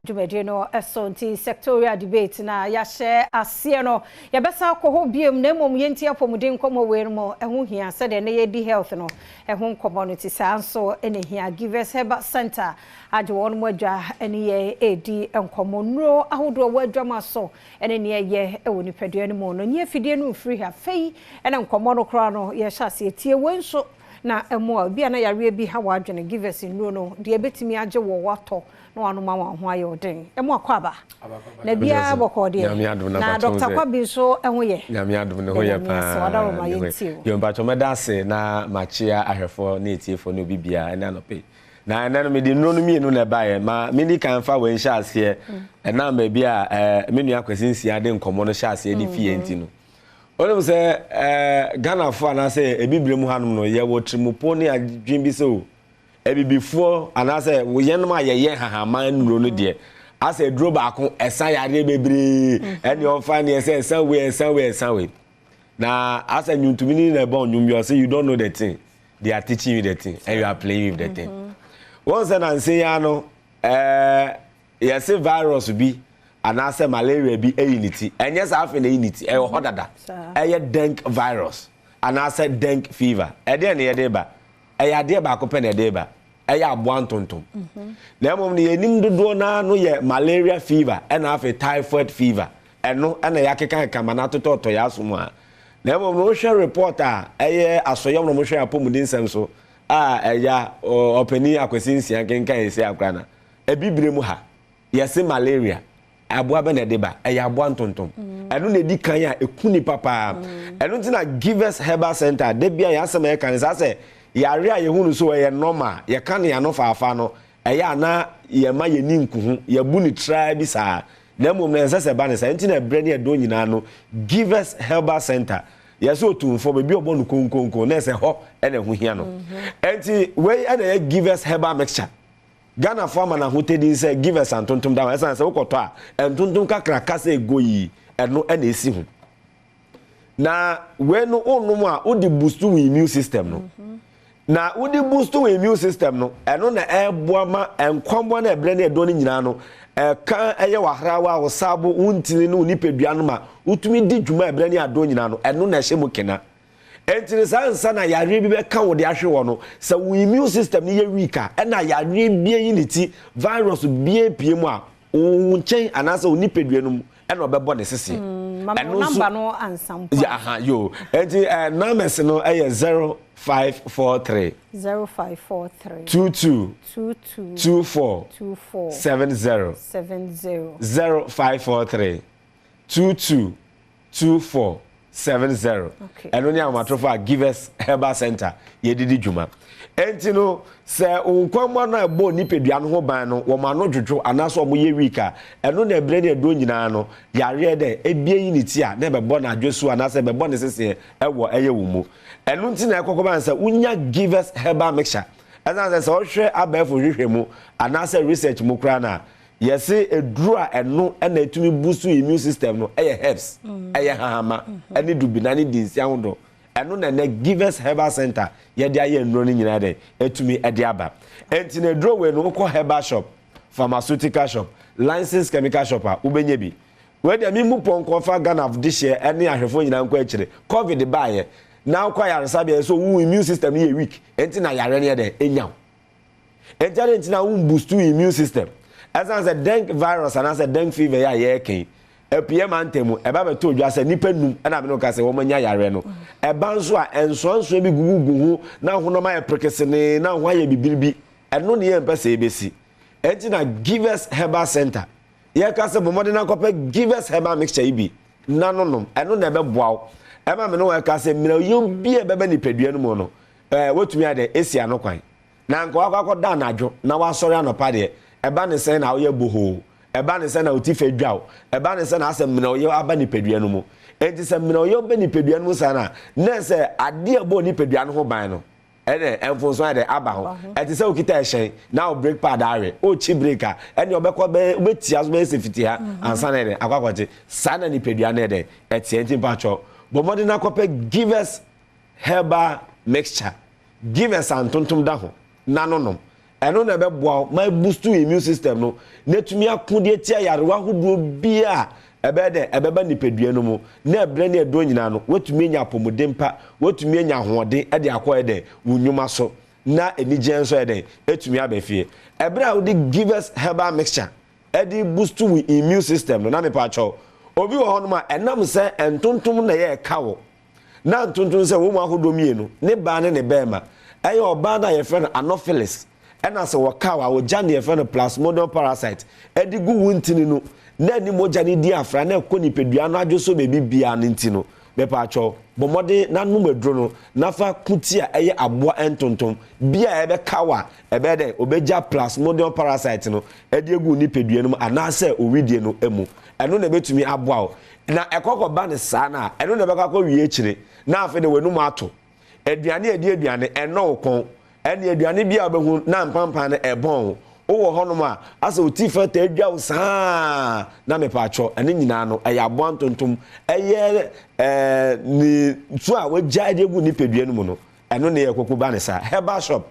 Dwumadie no so nti sectorial debate na yɛahyɛ aseɛ no, yɛbɛsan akɔ hɔ biom, na mmom yɛnti apɔmuden nkɔmmɔ wei no mu ɛho hia sɛdeɛ ne yɛdi health no ɛho nkɔmmɔ no ti saa nso ɛna hia. Givers Herbal Center agye wɔn mu adwa ɛne yɛ ɛredi nkɔmmɔ nnuro ahodoɔ wɔ adwama so ɛne nea ɛyɛ ɛwɔ nipadua no mu no nyɛ afidie no mfiri ha. Fei ɛna nkɔmmɔ no koraa no yɛhyɛ aseɛ tie wei nso na ɛmo a obi a na yareɛ bi ha w'adwene. Givers nnuro no deɛ ɛbɛtumi agye wɔ watɔ na wanom ama wɔn ho ayɛ ɔden. Ɛmo akɔ aba na biara bɔkɔɔ deɛ na Dr. Kwabi nso ɛho yɛ. Nyame adom ne ho yɛ paa. Yɛ mpatwɔ mɛda ase na makyea ahwɛfoɔ ne etiefoɔ ne obi biara ɛne anɔpɛ na ɛnɛ no mede nnuro no mmienu na ɛbaeɛ. Ma medi kan fa wei nhyɛ aseɛ, ɛnam baabi a me nua Kwasi Nsia de nkɔmmɔ no hyɛ aseɛ de fie nti no, wonim sɛ Ghanafoɔ anaasɛ ebibire mu hanom no, yɛwɔ tirimupo ne adwene bi sɛ o abibifoɔ anaasɛ yɛnom a yɛyɛ hahaman nnuro no deɛ, asɛ aduro baako ɛsa yareɛ bebree, ɛne ɔmfa neɛ sɛ ɛsa wei, ɛsa wei, ɛsa wei. Na asɛ nnwontumi ni na ɛbɔ nnwom bi, ɔsɛ, "You don't know the thing, they are teaching you the thing and you are playing with the thing." Wɔn sɛ nanse ya no yɛse virus bi anaasɛ malaria bi ɛyi ne ti. Ɛnyɛ saa afei na ɛyi ne ti, ɛwɔ hɔ dada. Ɛyɛ dengue virus anaasɛ dengue fever. Ɛdeɛ ne yɛde ba, ɛyɛ adeɛ baako pɛ na ɛde ba, ɛyɛ aboa ntontom. Na mmom no yɛnim dodoɔ naa no yɛ malaria fever ɛna afei typhoid fever. Ɛno ɛna yɛakeka kama na atotɔtɔ yɛ aso mu a. Na mmom no wohwɛ report a ɛyɛ asɔyɛm na wɔhwɛ apɔmuden nsɛm so a ɛya ɔpanin Akwasi Nsia nkenkan esi akora na ebibire mu ha, yɛse malaria aboa bɛ na ɛde ba, ɛyɛ aboa ntontom. Ɛno na ɛdi kan a ɛku nipa paa. Ɛno nti na Givers Herbal Center de bia yɛn asɛm a yɛka ne saa sɛ yare a yɛhu no so ɛyɛ normal, yɛka ne ano faafa no ɛyɛ ana yɛma yɛni nku ho, yɛbu ne traa bi saa. Na mmom na ɛnsɛ sɛ ɛba ne saa nti na ɛbrɛ ne ɛdɔ nyinaa no Givers Herbal Center yɛsɛ otumfoɔ baabi a ɔbɔ no konkonko na ɛsɛ hɔ ɛna ɛho hia no. Ɛnti wei ɛna ɛyɛ Givers Herbal Mixture. Ghanafoɔ ama n'ahotɛdin sɛ Givers antontom da hɔ, ɛsiane sɛ wokɔtɔ a ntontom kakraka sɛ ego yi ɛno ɛna esi ho. Na wei no wonom a wode boost wo immune system no, na wode boost wo immune system no, ɛno na ɛboa ma nkɔmbɔ no ɛbrɛ ne ɛdɔ no nyinaa no ɛka ɛyɛ wahrawa, wo sabo, wo ntini ne wo nipadua no ma wotumi di dwuma. Ɛbrɛ ne adɔ nyinaa no ɛno na ɛhyɛ mu kena. Ɛnti no saa nsa na yareɛ bi bɛka wo de ahwe wɔ no sɛ wo immune system no yɛ weak a, ɛna yareɛ bie yi ne ti, virus bie pie mu a wo nkyɛn anaasɛ wo nipadua no mu ɛna ɔbɛbɔ ne seseɛ. Ɛno nso no ansa. Yɛ aha yo, ɛnti numbers no ɛyɛ 0543 0543 22 22 24 24 70. 70. 0543 22 24 70. Ɛno ne ahomatorofo a Givers Herbal Center yɛdidi dwuma. Ɛnti no sɛ nkwammɔ no a ɛbɔ nipadua no ho ban no wɔn ano dwodwo anaasɛ wɔn yɛ weak a, ɛno na ɛbrɛ ne ɛdɔ nyinaa no yareɛ dɛ ebie yi ne ti a na ɛbɛbɔ n'adwe so anaasɛ ɛbɛbɔ ne seseɛ ɛwɔ ɛyɛ wɔn mu. Ɛno nti na ɛkɔkɔ ban sɛ wonya Givers Herbal Mixture, ɛsan sɛ ɔhwɛ abɛɛfo hwehwɛ mu anaasɛ research mu koraa na yɛse eduro a ɛno ɛna etumi boost immune system no ɛyɛ herbs, ɛyɛ hahama ɛne dubina ne dinsi ahodoɔ. Ɛno na ɛnɛ Givers Herbal Center yɛde ayɛ nnuro no nyinaa dɛ etumi ɛde aba. Ɛnti na eduro wei no wokɔ herbal shop, pharmaceutical shop, licensed chemical shop a wobɛnya bi. Wei deɛ mi mu pɔnkɔ fa Ghana de hyɛ ɛne ahwɛfoɔ nyinaa nkɔ akyire. Covid baayɛ na wokɔ ayaresabea so wo immune system no yɛ weak, ɛnti na yare no yɛ dɛ enya wo. Ɛnti ade nti na wo boost immune system, ɛsan sɛ dengue virus anaasɛ dengue fever yɛ a yɛreka yi apue ma ntɛm ɛba bɛtɔ odwa sɛ nipa num ɛna mi no ka sɛ wɔn anya yareɛ no. Ɛba nso a nsoansoa bi gugu ho na honam ayɛ prekesene na ho ayɛ bibiribi. Ɛno ne yɛn mpɛ sɛ ebesi. Ɛnti na Givers Herbal Center yɛka sɛ bɔmmɔden akɔpɛ Givers Herbal Mixture yi bi na nonom. Ɛno na ɛbɛboa wo ɛma mi no wɔka sɛ mmerɛ bi a ɛbɛbɛ nipadua no mu no wɔtumi ayɛ dɛ esi ano kwan na nka wakɔ akɔda anadwo na wasɔre anɔpa deɛ ɛba ne sɛn na ɔyɛ bohoo, ɛba ne sɛ na oti fɛ dwa o, ɛba ne sɛ na asɛ mmerɛ ɔyɛ aba nipadua no mu. Enti sɛ mmerɛ ɔyɛ ɔbɛ nipadua no mu saa na sɛ adeɛ ɛbɔ nipadua no ho ban no ɛnɛ mfonso ayɛ dɛ aba ho. Ɛte sɛ okita ɛhyɛn na o brake pad awe, okyi brake a ɛne ɔbɛkɔ bɛyɛ wobɛtia so bɛyɛ sɛ fiti ha ansa na ɛdɛ akɔ akɔkye. Saa na nipadua no ɛdɛ ɛteɛ. Nti mpatsɔ bɔ mmɔden akɔpɛ Givers Herbal Mixture, Givers antontom da ho na nonom. Ɛno na ɛbɛboa wo ma boost immune system no na etumi ako de atia yarewa ahodoɔ bi a ɛbɛyɛ dɛ ɛbɛba nipadua no mu. Na ɛbrɛ ne ɛdɔ nyinaa no, watumi anya apɔmuden pa, watumi anya ahoɔden ɛde akɔ ɛdɛ wo nnwuma so, na anigyeɛ nso yɛ dɛn etumi aba fie. Ɛberɛ a wode Givers Herbal Mixture ɛde boost wo immune system no, na mepa kyɛw, obi wɔ hɔnom a ɛnam sɛ ntontom na ɛyɛ ɛka wɔ na ntontom sɛ wɔn mu ahodoɔ mmienu, ne baa ne ne bɛrima. Ɛyɛ ɔbaa no a yɛfrɛ no Anopheles, ɛna sɛ wɔka a wɔgya ne yɛfrɛ no Plasmodium parasite ɛde gu wo ntini no na ani mogya no di afra na ɛkɔ nipadua no adwo so baabi biara no. Nti no, mepaakyɛw, bɔ mmɔden na nom aduro no na fa kuti a ɛyɛ aboa ntontom bi a ɛbɛka wo a ɛbɛyɛ dɛ obɛgya Plasmodium parasite no ɛde egu nipadua no mu anaasɛ owidie no mu. Ɛno na ɛbɛtumi aboa wo. Na ɛkɔkɔba ne saa no a, ɛno na ɛbɛkɔ akɔ wie akyire na afei de w'anum ato aduane a ɛdi aduane ɛnɔ wo kɔn, ɛne aduane bi a wobɛhu na mpampan no ɛbɔn wo. Wowɔ hɔnom a asɛ wo ti fɛ taa adwa wo saa, na mepaakyɛw, ɛne nyinaa no ɛyɛ aboa ntontom ɛyɛ ne nsuo a wagya de agu nipadua no mu no. Ɛno ne yɛ koko ba ne saa. Herbal shop,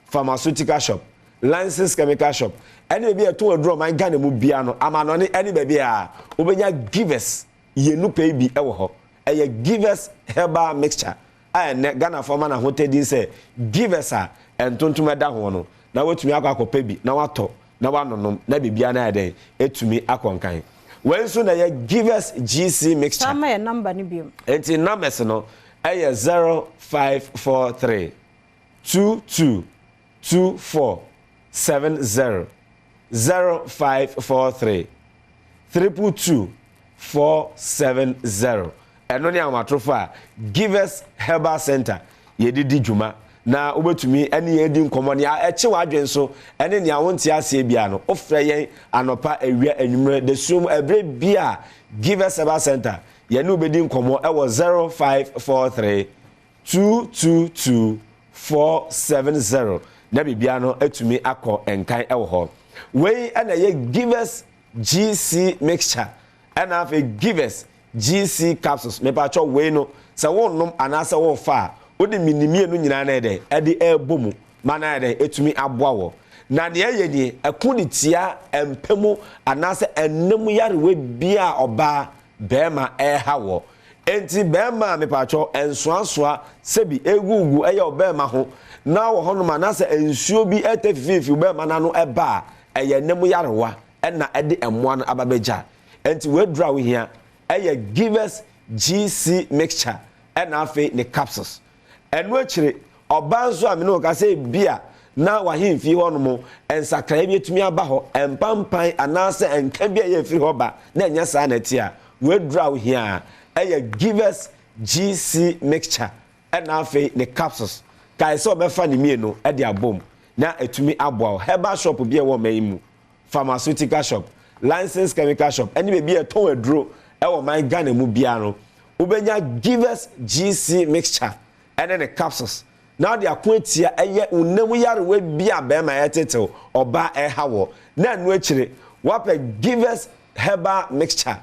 pharmaceutical shop, licensed chemical shop ɛne baabi a ɛtɔn aduro ɔman Ghana mu bia no, amanɔne ɛne baabi a wobɛnya Givers yɛnu pɛ bi ɛwɔ hɔ. Ɛyɛ Givers Herbal Mixture a ɛnɛ Ghanafoɔ ma n'ahotɛ sɛ Givers a ntontom ɛda ho no, na watumi akɔ akɔpɛ bi na watɔ na wanonom na biribiara no ayɛ dɛn etumi akɔ nkan. Wei nso na ɛyɛ Givers GC Mixture. Saa ma yɛ number no biom. Nti numbers no ɛyɛ 0543 22 24 70, 0543 222 470. Ɛno ne ahomatorofo a Givers Herbal Center yɛde di dwuma, na wobɛtumi ɛne yɛn di nkɔmmɔ nea ɛkye w'adwen so ɛne nea wonte aseɛ bia no. Wofrɛ yɛn anɔpa, awia, anwummerɛ, dasuom, ɛberɛ bi a Givers Herbal Center yɛne wobɛdi nkɔmmɔ ɛwɔ 0543 222 470 na biribia no atumi akɔ nkan ɛwɔ hɔ. Wei ɛna ɛyɛ Givers GC Mixture, ɛna afei Givers GC Capsules. Mepatwɔ, wei no sɛ wonnom anaasɛ wofa a, wode mini mmienu nyinaa na ɛdɛn ɛde ɛrebɔ mu ma na ɛdɛn ɛtumi aboa wɔ. Na nea ɛyɛ nie, ɛko de tia mpɛ mu anaasɛ ɛnam yarewa bi a ɔbaa bɛrima ɛreha wɔ. Enti bɛrima a, mepatwɔ, nsoasoa sɛbi egugu ɛyɛ ɔbɛrima ho na wɔ hɔnom anaasɛ nsuo bi ɛtɛ fififi bɛrima n'ano ɛba a, ɛyɛ ɛnam yarewa ɛna ɛde mmoa no aba bɛgya. Enti wɔaduru a wohia ɛyɛ Givers GC Mixture ɛna afei ne capsules. Ɛno akyire, ɔbaa nso a mene wɔka sɛ bi a na wahemfie hɔ nom nsakraeɛ bi atumi aba hɔ, mpampan anaasɛ nka bi a ɛyɛ afiri hɔ ba na ɛnyɛ saa na ɛte a, wɔaduru a wohia ɛyɛ Givers GC Mixture ɛna afei ne capsules. Kae sɛ ɔbɛfa ne mmienu ɛde abom na ɛtumi aboa wo. Herbal shop bi a ɛwɔ ɔman yi mu, pharmaceutical shop, licensed chemical shop ɛne baabi a ɛtɔn aduro ɛwɔ ɔman Ghana mu biara no, wobɛnya Givers GC Mixture ɛne ne capsules na ɔde ako atia ɛyɛ onam yarewa bi a bɛrima ɛtetew, ɔbaa ɛha wɔ. Na ɛno akyire, wapɛ Givers Herbal Mixture,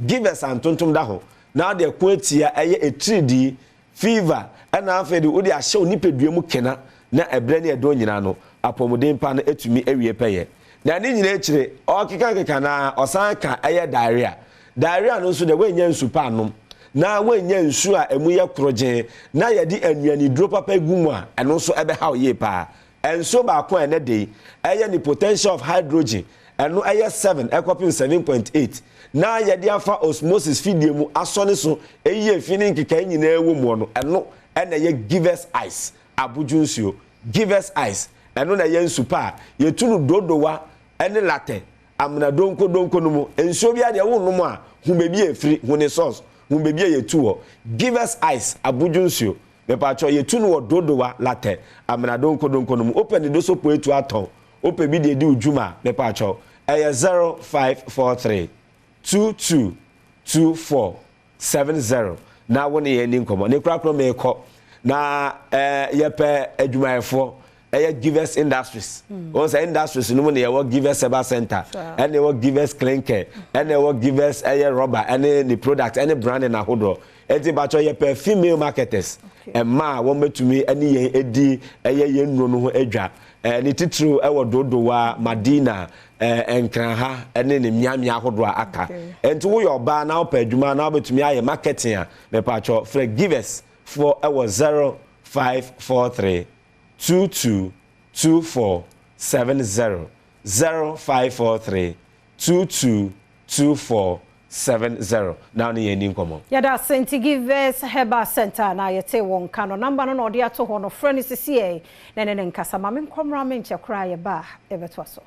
Givers antontom da ho, na ɔde ako atia ɛyɛ etiridii, fever, ɛna afei de wode ahyɛ wo nipadua mu kena na ɛberɛ ne ɛdɔn nyinaa no apɔmuden pa no etumi awie pɛyɛ. Na ne nyinaa akyire, ɔkeka na ɔsan ka ɛyɛ diarrhea. Diarrhea no nso deɛ, wɔanya nsu pa anom na wɔanya nsu a emu yɛ korogyen na yɛde nnuaniduro papa gu mu a, ɛno nso ɛbɛhaw yie paa. Nsuo baako a ɛnɛ de yi ɛyɛ ne potential of hydrogen ɛno ɛyɛ 7 ɛkɔpem 7.8 na yɛde afa osmosis fidie mu asɔ ne so eyi efi ne nkekae nyinaa wɔ mu no, ɛno ɛna ɛyɛ Givers Ice abodwo nsuo. Givers Ice, ɛno na ɛyɛ nsu pa a yɛtu no Dodowa ɛne Latɛ amena donko donko no mu. Nsuo bi adeɛ wonom a, hu baabi a efiri, hu ne source, hu baabi a yɛtu wɔ. Givers Ice abodwo nsuo, mepatwɔ, yɛtu no wɔ Dodowa, Latɛ amena donko donko no mu. Wopɛ ne doso po etu atɔn, wopɛ bi deɛ di wo dwuma a, mepatwɔ, ɛyɛ 0543 22 24 70 na wo ne yɛn ni nkɔmmɔ. Ne korakora meekɔ na yɛpɛ adwumayɛfoɔ. Ɛyɛ Givers Industries. Wɔn sɛ industries no mu na yɛwɔ Givers Herbal Center, ɛna yɛwɔ Givers Clean Care, ɛna yɛwɔ Givers ɛyɛ rubber ɛne ne product ɛne branding ahodoɔ. Eti batwɛ, yɛpɛ female marketers, mmaa a wɔn bɛtumi ɛne yɛn edi ɛyɛ yɛn nnuro no ho adwa. Ne titiriw wɔ Dodowa, Madina, Nkran ha ne ne mmeammea ahodoɔ a aka. Nti woyɛ ɔbaa na wopɛ adwuma na wobɛtumi ayɛ marketing a, mepatwɔ frɛ Givers foɔ ɛwɔ 0543 22 24 70, 0543 22 24 70 na ne yɛn ni nkɔmmɔ. Yɛda ase. Nti Givers Herbal Center na yɛte wɔn ka no, number no na ɔde ato hɔ no, frɛ no sisi ɛ na ne ne nkasa. Ma me nkɔmmra me nkyɛ koraa, yɛba a yɛbɛtoa so.